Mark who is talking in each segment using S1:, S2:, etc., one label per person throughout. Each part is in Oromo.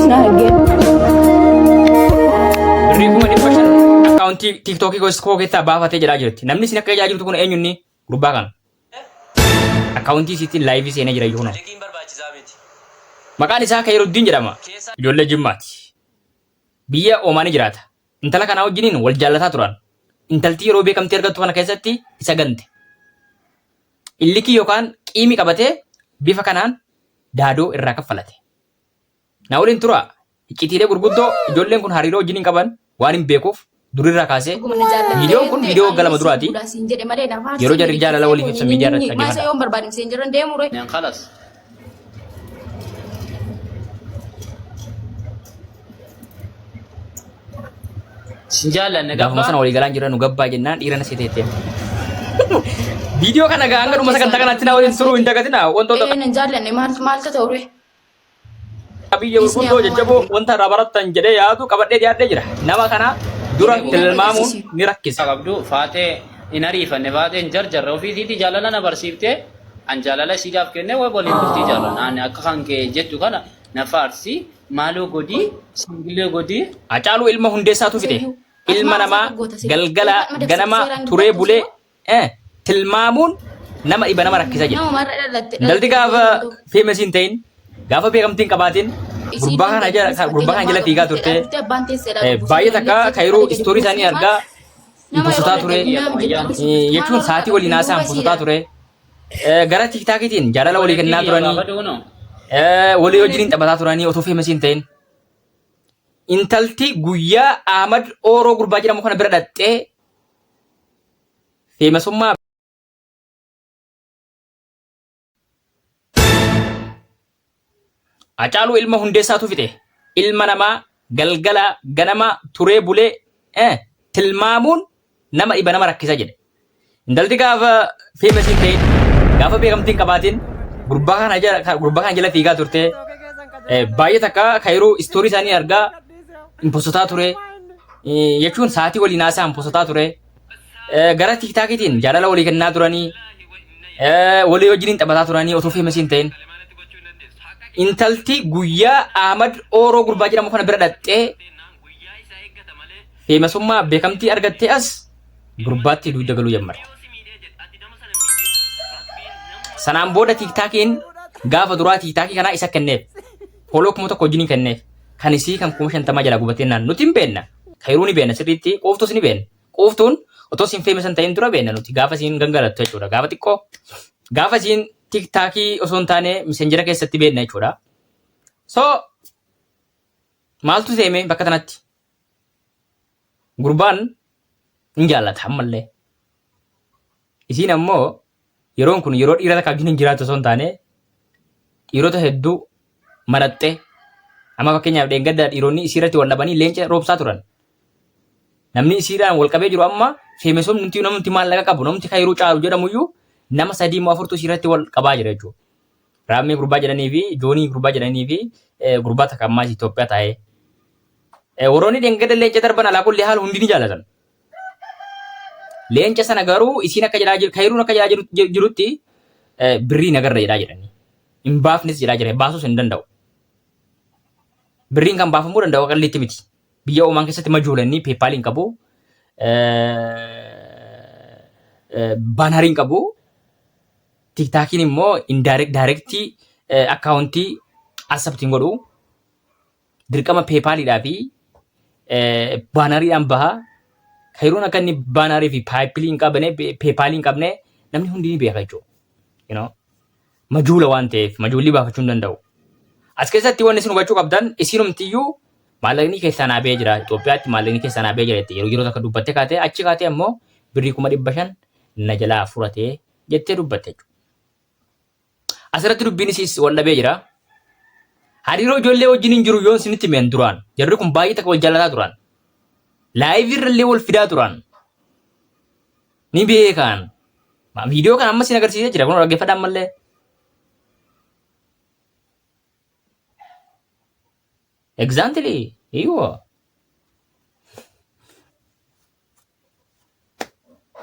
S1: Naagee.
S2: Birrii 500,000 akkaawuntii tiiktookii koo keessaa baafatee jedhaa jirti. Namni isin akka jedhaa jirtu kun eenyunni gurbaa kana. Akkaawuntii isiitiin laayivii seenee jira iyyuu kunoo.
S3: Liqiin barbaachisaa miti.
S2: Maqaan isaa Kayiruddin jedhama.
S3: Keessaa.
S2: Ijoollee Jimmaati. Biyya Oomaanii jiraata. Intala kanaa wajjiniin wal jaallataa turan. Intaltii yeroo beekamtii argattu kana keessatti isa gante. Illikii yookaan qiimii qabatee bifa kanaan daadoo irraa kaffalate. Na waliin turaa. Iccitiilee gurguddoo ijoolleen kun hariiroo wajjiniin qaban waan hin beekuuf durirraa kaasee
S1: Dhuguma na jaallatta
S2: viidiyoon
S1: yoo
S2: kun
S1: ta'e
S2: viidiyoo waggaa
S1: ani
S2: 2
S1: siin
S2: duraati.
S1: fuudha siin jedhe malee na
S2: Yeroo
S1: faarsii
S2: jarri
S1: gadi
S2: jaalala
S1: dhiisee
S2: waliif
S1: kun
S2: ibsan miidiyaa irratti
S1: inni maasa
S2: dhaggeeffadhaa.
S1: yoon barbaade siin jiran deemu ree.
S3: Neen khalas. Sin jaallanne
S2: Gaafuma
S3: gabbaa.
S2: sana walii galaan jirra nu gabbaa jennaan dhiira na seeteette. Viidiyoo kana gaa hanga dhuma sagantaa kanaatti na waliin turuu hin dagatinaa wantoota
S1: Ee nan jaallanne maal maaltu ta'u ree.
S2: biyya
S1: Dhiisni
S2: gurguddoo
S1: ammoo
S2: jajjaboo wanta irraa barattan jedhee yaadu qabadhee dhiyaadhee jira. Nama kana dura
S1: Nama
S2: tilmaamuun
S1: gaddisiisa.
S2: ni rakkisa.
S3: Qabdu faatee hin ariifanne faatee hin jarjarre ofiisiitii jaalala na barsiiftee an jaalala isiidhaaf kennee way waliin bultii jaallan ani akka kan kee jettu kana na faarsi maaloo godii singilee godii.
S2: Hacaaluu ilma Hundeessaatu fixe.
S1: Seyyuu.
S2: Ilma
S1: Asumaa
S2: namaa
S1: asirra goota seera.
S2: galgala
S1: Amma dabsite
S2: ganama
S1: seeraan
S2: turee
S1: dubbattu
S2: bulee
S1: simoo.
S2: tilmaamuun nama dhiba nama rakkisa jedhe.
S1: Nama marra dhalatte
S2: Intalti
S1: dhalatte
S2: gaafa
S1: beekamtu.
S2: famous hin ta'in gaafa beekamtii hin qabaatin
S1: Isiin
S2: gurbaa kana jala gurbaa kana jala fiigaa turte.
S1: abbaan teesseedha
S2: Baay'ee takka kayruu istoorii isaanii argaa
S1: Nama
S2: postotaa
S1: yeroo
S2: ture.
S1: nama
S2: Jechuun sa'aatii waliin haasa'an postotaa ture. Gara tiktaakiitiin jaalala walii kennaa turanii walii wajjiniin taphataa turanii otoo famous hin ta'in. Intalti guyyaa Ahmad Ooroo gurbaa jedhamu kana bira dhaqxee feemasummaa Hacaaluu ilma Hundeessaatu fixe. Ilma namaa galgala ganama turee bulee tilmaamuun nama dhiba nama rakkisa jedhe. Intalti gaafa famous hin ta'in gaafa beekamtii hin qabaatin gurbaa kana jala gurbaa kana jala fiigaa turte baay'ee takka kayruu istoorii isaanii argaa hin postotaa ture jechuun sa'aatii waliin haasa'an postotaa ture gara tiktaakiitiin jaalala walii kennaa turanii walii wajjiniin taphataa turanii otoo famous hin ta'in. Intalti guyyaa Ahmad Ooroo gurbaa jedhamu kana bira dhaqxee feemasummaa beekamtii argattee as gurbaatti dugda galuu jammarte. Sanaan booda tiiktaakiin gaafa duraa tiiktaakii kanaa isa kenneef. Fooloo 1000 wajjin kenneef. Kan isii kan 50,000 jala gubatee naan nuti hin beenna. Kayruu ni beenna sirriitti quuftus ni beenna. Quuftuun otoo siin feemasan ta'in dura beenna nuti gaafa siin gangalattu jechuudha. Gaafa xiqqoo gaafa siin tiiktaakii osoo hin taane misenjera keessatti beenna jechuudha. So maaltu seeme bakka kanatti? Gurbaan hin jaallata ammallee. Isiin ammoo yeroon kun yeroo dhiira takka wajjin hin jiraattu osoo hin taane dhiirota hedduu maraxxee amma fakkeenyaaf dheengadda dhiironni isii irratti wal dhabanii leenca roobsaa turan. Namni isiidhaan wal qabee jiru amma feemesomni namni maallaqa qabu namni kayruu caalu jedhamuyyuu nama sadii immoo afurtu isii irratti wal qabaa jira jechuudha. Raammee gurbaa jedhanii fi Joonii gurbaa jedhanii fi gurbaa takka ammaas Itoophiyaa taa'ee. Warroonni dheengadda leenca darban alaa kulli haal hundi ni jaalatan. Leenca sana garuu isiin akka jedhaa jiru kayruun akka jedhaa jirutti birrii nagarra jedhaa jirani. Hin baafnes jedhaa jira baasuus hin danda'u. Birriin kan baafamuu danda'u qalliitti miti. Biyya Oomaan keessatti majuulanni peepaal hin qabu. Baanarii hin qabu. Tiktaakiin immoo indirect directii akkaawuntii accept hin godhu. Dirqama peepaaliidhaa fi baanariidhaan baha. Kayruun akka inni baanarii fi paayipilii hin qabne peepaalii hin qabne namni hundi ni beeka jechuudha. You know? Majuula waan ta'eef majuulli baafachuu hin danda'u. As keessatti wanni isin hubachuu qabdan isinumtiyyuu maallaqni keessaa naa ba'ee jira Itoophiyaatti maallaqni keessaa naa ba'ee jira jettee yeroo yeroo takka dubbattee kaatee achi kaatee ammoo birrii 500,000 na jalaa furatee jettee dubbatte jechuudha. Asirratti dubbiin isiis wal dhabee jira. Hariiroo ijoollee wajjin hin jiru yoon isinitti himeen duraan. Jarri kun baay'ee takka wal jaalataa turan. Laayivii irrallee wal fidaa turan. Ni beekan. Viidiyoo kana amma isin agarsiisee jira. Kun dhaggeeffadhaa ammallee. Exactly. Eeyyuu.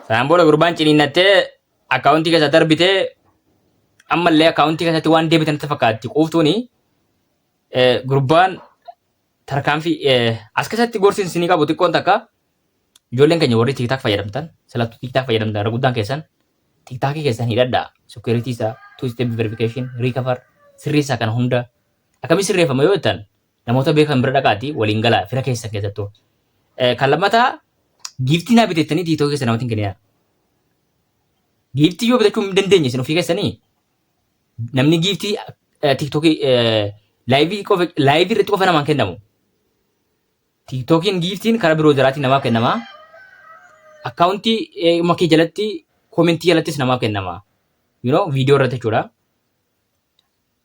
S2: Sanaan booda gurbaan ciniinnattee akkaawuntii keessa darbitee ammallee akkaawuntii keessatti waan deebitan itti fakkaatti quuftuuni gurbaan Tarkaanfii as keessatti gorsi isinii qabu xiqqoon takka, ijoolleen keenya warri TikTok fayyadamtan, silattuu TikTok fayyadamtan, irra guddaan keessan TikTokii keessan hidhadhaa. Security isaa, two step verification, recover sirrii isaa kana hunda akkamii sirreeffama yoo jettan, namoota beekan bira dhaqaatii waliin galaa, fira keessan keessattuu. Kan lammataa, giftii naa bitettanii TikTok keessa namatti hin kenninaa. Giftii yoo bitachuu hin dandeenye isin ofii keessanii, namni giftii TikTokii liveii qofa, liveii irratti qofa namaan kennamu. TikTokiin giftiin karaa biroo jalaatiin namaaf kennama. Accountii makee jalatti, commentii jalattis namaaf kennama. Viidiyoo irratti jechuudha.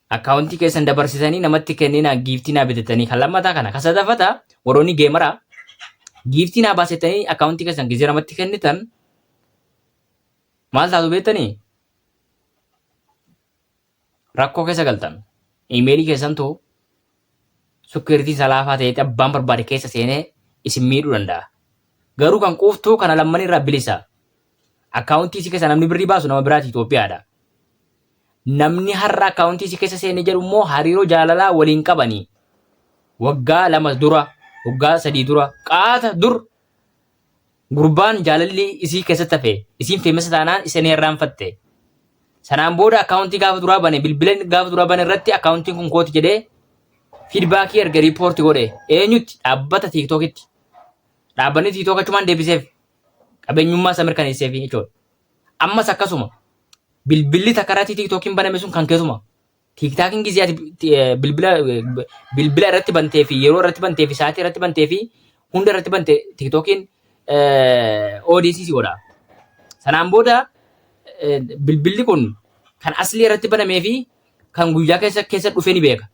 S2: Accountii keessan dabarsitanii namatti kennina giftii naa bitattanii kan lammataa kana. Kan sadaffataa, warroonni gameraa giftii naa baasettanii accountii keessan gizee namatti kennitan maal taatu beektanii? Rakkoo keessa galtan. Emailii keessantu security isaa laafaa ta'etti abbaan barbaade keessa seenee isin miidhuu danda'a. Garuu kan quuftuu kana lamman irraa bilisa. Accountii isii keessa namni birrii baasu nama biraati, Itoophiyaadha. Namni har'a accountii isii keessa seenee jedhu immoo hariiroo jaalalaa waliin qabanii waggaa 2 dura, waggaa 3 dura, qaata dur gurbaan jaalalli isii keessatti hafe, isiin famousa taanaan isin irraanfatte. Sanaan booda accountii gaafa duraa bane, bilbila gaafa duraa bane irratti accountiin kun kooti jedhee feedbackii erga reportii godhe eenyutti? Dhaabbata TikTokitti. Dhaabbanni TikTok achumaan deebiseef, qabeenyummaa isaa mirkaneesseef jechuudha. Ammas akkasuma bilbilli takka irratti TikTokiin baname sun kan keessuma. TikTokiin gizee ati bilbila irratti bantee fi yeroo irratti bantee fi sa'aatii irratti bantee fi hunda irratti bante TikTokiin ODC si godha. Sanaan booda bilbilli kun kan aslii irratti banamee fi kan guyyaa keessa keessa dhufee ni beeka.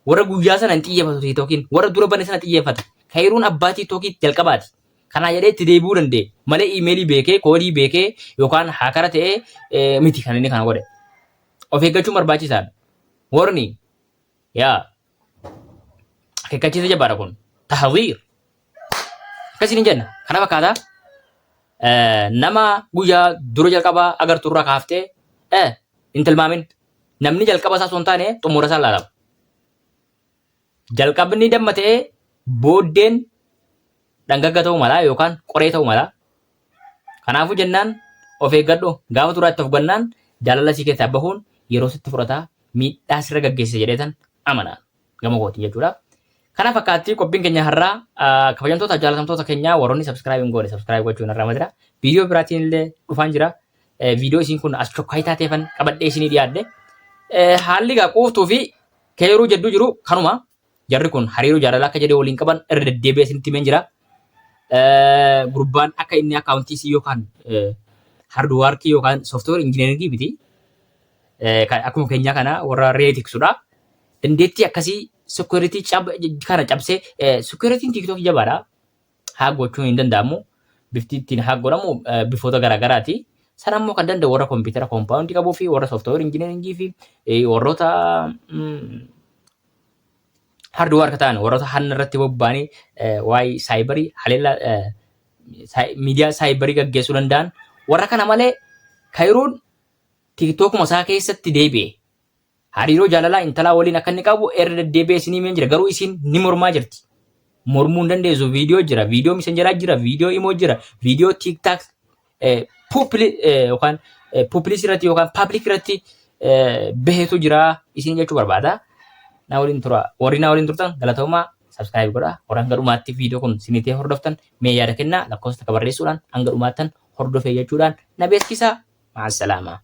S2: Warra guyyaa sana hin xiyyeeffatu TikTokiin, warra dura bane sana xiyyeeffata. Kayiruun abbaa TikTokii jalqabaati. Kanaa jedhee itti deebi'uu danda'e malee emailii beekee, codeii beekee yookaan hackera ta'ee miti kan inni kana godhe. Of eeggachuun barbaachisaadha. Warni yaa akeekkachiisa jabaadha kun. تحذير. Akkasiin hin jenna. Kana fakkaata. Nama guyyaa dura jalqabaa agartu irraa kaaftee hin tilmaamin. Namni jalqaba isaa osoo hin taane xumura isaa ilaalama. Jalqabni damma ta'ee booddeen dhangagga ta'uu mala yookaan qoree ta'uu mala. Kanaafuu jennaan, of eeggadhu. Gaafa duraatti of gannaan jaalala sii keessaa bahuun yeroo sitti fudhataa, miidhaa sirra gaggeessa jedheetan amana gama kootiin jechuudha. Kana fakkaatti qophiin keenya har'aa. Kabajamtoota, jaalatamtoota keenya, warroonni subscribe hin goone subscribe gochuun irraa madira. Viidiyoo biraatiin illee dhufaan jira. Viidiyoo isiin kun as chokkaayii taateefan qabadhee isinii dhiyaadhe. Haalli gaa quuftuu fi keeruu jedduu jiru kanuma. Jarri kun hariiroo jaalalaa akka jedhee waliin qaban irra deddeebi'ee isinitti himeen jira. Gurbaan akka inni accountii isii yookaan hardwareii yookaan software engineeringii miti. Akkuma keenyaa kana warra re'ee tiksudha. Dandeettii akkasii security kana cabsee, securityn TikTokii jabaadha. Hack gochuun hin danda'amu. Bifti ittiin hack godhamu bifoota garaagaraati. Sana immoo kan danda'u warra kompiitara compoundii qabuu fi warra software engineeringii fi warroota hardware ta'an, warroota hanna irratti bobba'anii waa'ee cyberii, haleellaa miidiyaa cyberii gaggeessuu danda'an warra kana malee, Kaayiroon TikTokuma isaa keessatti deebi'e. Hariiroo jaalalaa intalaa waliin akka inni qabu irra deddeebi'ee isinii himeen jira. Garuu isin ni mormaa jirti. Mormuu hin dandeessu. Viidiyoo jira, viidiyoo Messengeraa jira, viidiyoo imo jira, viidiyoo TikTok public yookaan public irratti yookaan public irratti baheetu jira isin jechuu barbaada. Na waliin tura. Warri na waliin turtan galatoomaa, subscribe godhaa. Warra hanga dhumaatti viidiyoo kun sinitee hordoftan mee yaada kennaa, lakkoofsa takka barreessuudhaan hanga dhumaattan hordofee jechuudhaan na beeksisaa. مع السلامة.